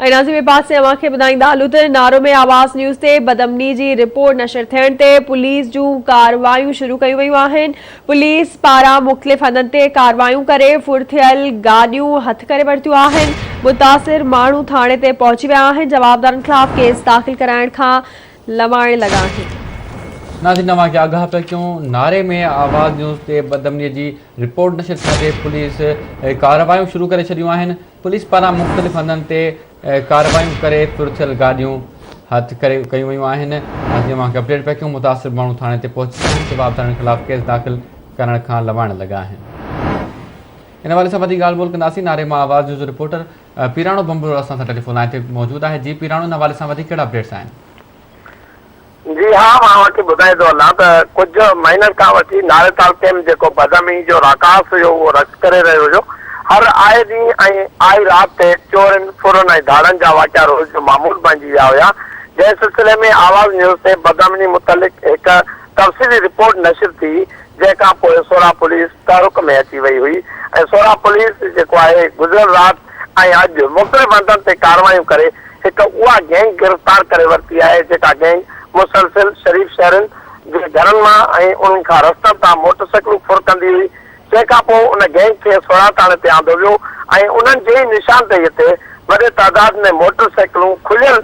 ۽ ناظرين ٻئي پاسي اوهان کي ٻڌائيندا هلون ته نارو ۾ آواز نيوز تي بدامني جي رپورٽ نشر ٿيڻ تي پوليس جون ڪارروايون شروع ڪيون ويون آهن پوليس پاران مختلف هنڌن تي ڪارروايون ڪري ڦر ٿيل گاڏيون هٿ ڪري ورتيون آهن متاثر ماڻهو ٿاڻي تي پهچي ويا آهن جوابدارن خلاف ڪيس داخل ڪرائڻ کان لنوائڻ لڳا آهن. ناظرين اوهان کي آگاهه پيا ڪيون ناري ۾ آواز نيوز تي بدامني جي رپورٽ نشر ٿيڻ تي پوليس ڪارروايون شروع ڪري ڇڏيون آهن پوليس پاران مختلف هنڌن تي ڪارروايون ڪري ڦر ٿيل گاڏيون هٿ ڪري ڪيون ويون آهن ناظرين اوهان کي اپڊيٽ پيا ڪيون متاثر ماڻهو ٿاڻي تي پهچي ويا آهن جوابدارن خلاف ڪيس داخل ڪرڻ کان لنوائڻ لڳا آهن ان حوالي سان وڌيڪ ڳالهه ٻولهه ڪنداسين ناري مان آواز نيوز جو رپورٽر پيراڻو ڀنڀرو اسان سان ٽيليفون لائين تي موجود آهي جي پيراڻو ان حوالي سان وڌيڪ ڪهڙا اپڊيٽس آهن. جي ها مان اوهان کي ٻڌائي ٿو هلان ته ڪجهه مهينن کان وٺي ناري تعلقي ۾ جيڪو بدامني جو راڪاس هيو اهو رقص ڪري رهيو هيو هر آئي ڏينهن ۽ آئي رات تي چورين ڦرن ۽ ڌاڙن جا واقعا روز جو معمول بڻجي ويا هيا جنهن سلسلي ۾ آواز نيوز تي بدامني متعلق هڪ تفصيلي رپورٽ نشر ٿي جنهن کان پوء سورا پوليس تحرڪ ۾ اچي وئي هئي ۽ سورا پوليس جيڪو آهي گذريل رات ۽ اڄ مختلف هنڌن تي ڪارروايون ڪري هڪ اها گينگ گرفتار ڪري ورتي آهي جيڪا گينگ مسلسل شريف شهرين جي گهرن مان ۽ انهن کان رستن تان موٽر سائيڪلون ڦر ڪندي هئي جنهن کان پوء ان گينگ کي سورا ٿاڻي تي آندو ويو ۽ انهن جي ئي نشاندهي تي وڏي تعداد ۾ موٽر سائيڪلون کليل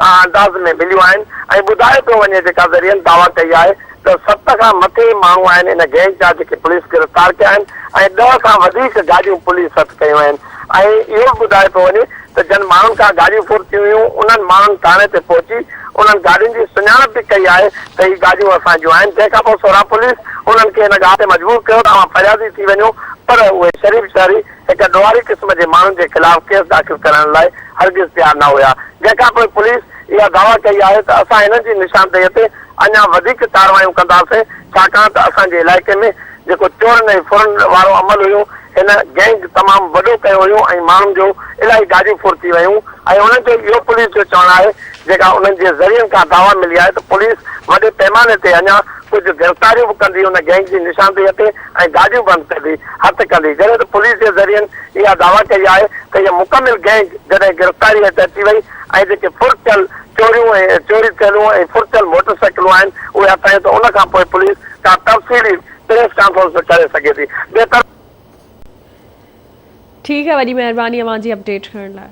انداز ۾ مليون آهن ۽ ٻڌايو پيو وڃي جيڪا ذريعن دعويٰ ڪئي آهي ته ست کان مٿي ماڻهو آهن ان گينگ جا جيڪي پوليس گرفتار ڪيا آهن ۽ ڏهه کان وڌيڪ گاڏيون پوليس هٿ ڪيون آهن ۽ اهو به ٻڌايو پيو وڃي ته جن ماڻهن کان گاڏيون ڦر ٿيون هيون انهن ماڻهن ٿاڻي تي پهچي انهن گاڏين جي سڃاڻپ به ڪئي آهي ته هي گاڏيون اسان جون آهن جنهن کان پوء سورهان پوليس انهن کي ان ڳالهه تي مجبور ڪيو ته اوهان فريادي ٿي وڃو پر اهي شريف شهري هڪ ڏوهاري قسم جي ماڻهن جي خلاف ڪيس داخل ڪرائڻ لاء هرگز تيار نه هيا جنهن کان پوء پوليس اها دعويٰ ڪئي آهي ته اسان هنن جي نشاندهي تي اڃا وڌيڪ ڪارروايون ڪنداسين ڇاڪاڻ ته اسان جي علائقي ۾ جيڪو چورن ۽ ڦرن وارو عمل هيو هن گينگ تمام وڏو ڪيو هيو ۽ ماڻهن جو الاهي گاڏيون ڦر ٿي ويون ۽ انهن جو اهو پوليس جو چوڻ آهي جيڪا انهن جي ذريعن کان دعويٰ ملي آهي ته پوليس وڏي پيماني تي اڃا ڪجهه گرفتاريون به ڪندي ان گينگ جي نشاندهي تي ۽ گاڏيون بند ڪندي هٿ ڪندي جڏهن ته پوليس جي ذريعن اها دعويٰ ڪئي آهي ته هيء مڪمل گينگ جڏهن گرفتاري هيٺ اچي وئي ۽ جيڪي ڦر ٿيل چوريون ۽ چوري ٿيلون ۽ ڦر ٿيل موٽر سائيڪلون آهن اهي هٿ آيون ته ان کان پوء پوليس ڪا تفصيلي پريس ڪانفرنس به ڪري سگهي ٿي ٻئي طرف ٺيڪ آهي وڏي مهرباني اوهان جي اپڊيٽ ڪرڻ لاء.